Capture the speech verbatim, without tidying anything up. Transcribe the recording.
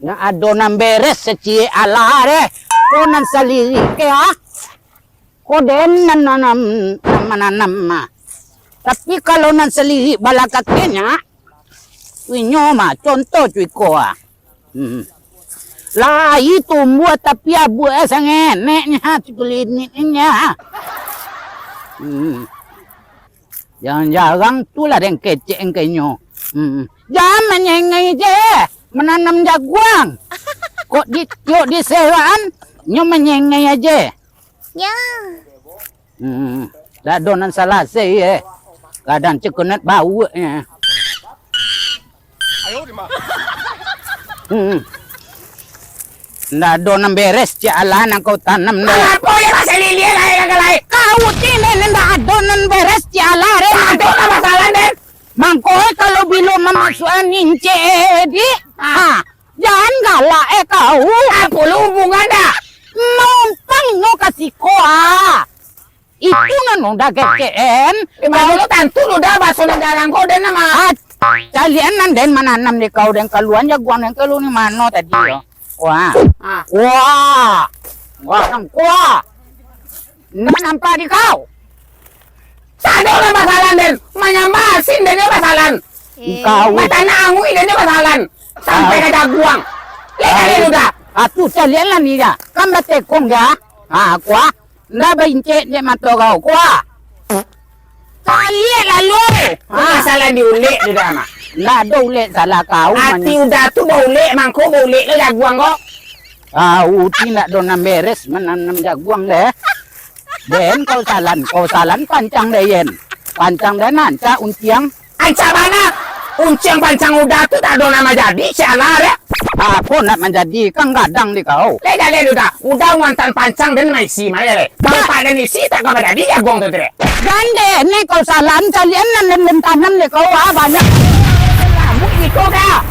Ndak ado nan beres saciek alah deh. Ko nan salirik ke, ah. Ko den nan nanam, nan mananam mah. Tapi kalau nan salirik balakaknyo, inyo mah contoh cuy ko, ah. Hmm. Lai tumbuah tapi abuak sangeneknyo, cikuliniknyo. Hmm. Jarang-jarang tu lah den kecek engkenyo. Hmm. Jan manyengei je, mananam jaguang. Kok di, kok di sewaan, nyo manyengei aje. Nyo. Hmm. Dak ado nan salasai, eh. Kadang cekunet bauak, eh. Hmm. Ndak ado nan beres, ciek alah nan kau tanam tu. Apo yo pasal lilia lai, lai, lai? Kau ti, Den, ndak ado nan beres, ciek alah, Den. Ado lah masalah, Den. Mangko, kalau bilo mamasuakan incek, Dik, ha, jan galak, eh, kau. Apo lo hubungan dah? Numpang nyo ka siko, ah. Itu nan udah kecek, en. Di mano lo tantu lo dah baso nan dalam ko, Den, nama? Ah, calian nan den mananam di kau, den kaluan jaguang den kalu di mano tadi yo? Wah. Ah. Wah. Wah, nang kuah. Nan nampak di kau. Sado lah basalan, Den. Manyambah asin, Den, nyo basalan. Eh. Kau. Matanak angui, Den, nyo basalan. Sampai ka jaguang. Liek kali lu dah. Atu calian lah ni dah. Kan batekong dah. Ha, kuah. Ndak baincek dek mato kau, kuah. Caliak lalu. Ha. Masalah di ulek tu dah, Mak. Ndak ado ulek salah kau, Ati mani. Udah tu baulek, mangko baulek lah jaguang kau. Kau ti ndak ado nan beres mananam jaguang deh. Den kau salan, kau salan pancang deh, Yen. Pancang deh nan, cak unciang. Ancak bana. Unciang pancang udah tu tak ado nan manjadi, sialah deh. Apo nak manjadi, kan gadang di kau. Leh dah, leh dah. Udah uantan pancang den maisi, mah leh. Kalau tak den isi, tak ka manjadi jaguang tu, deh. Gandeh, ni kau salan, calian nan den, den tanam deh kau, ah, banyak. Rambut iko kah?